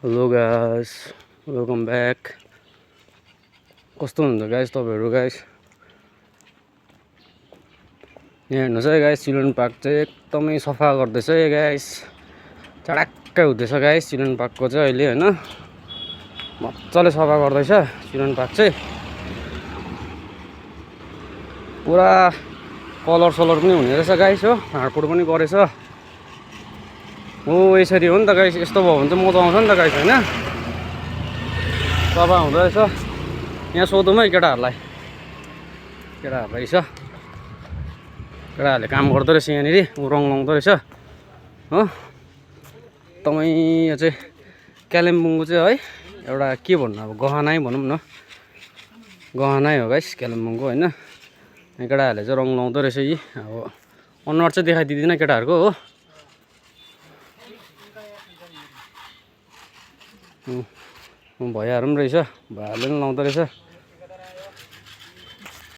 Hello guys, welcome back. कस्तो हुनुहुन्छ guys तपाईँहरू गाइस? यहाँ हेर्नुहोस् है गाइस, चिल्ड्रेन पार्क चाहिँ एकदमै सफा गर्दैछ है गाइस। चडाक्कै हुँदैछ गाइस चिल्ड्रेन पार्कको चाहिँ अहिले हैन, मजाले सफा गर्दैछ चिल्ड्रेन पार्क चाहिँ। पुरा कलर सलर पनि हुने रहेछ गाइस हो, हाडफुड पनि गरेछ हो। यसरी हो नि त गाइस, यस्तो भयो भने चाहिँ मजा आउँछ नि त गाइस हैन, सफा हुँदो रहेछ। यहाँ सोधौँ है केटाहरूलाई रहेछ, केटाहरूले काम गर्दो रहेछ यहाँनिर, रङ लाउँदो रहेछ हो। एकदमै यो चाहिँ कालिम्पोङको चाहिँ है एउटा के भन्नु, अब गहनै भनौँ न, गहनै हो गाइस कालिम्पोङको हैन। यहाँ केटाहरूले चाहिँ रङ लाउँदो रहेछ। यी अब अनुहार चाहिँ देखाइदिँदैन केटाहरूको हो। भैयाहरू पनि रहेछ, भैयाहरूले पनि लाउँदो रहेछ।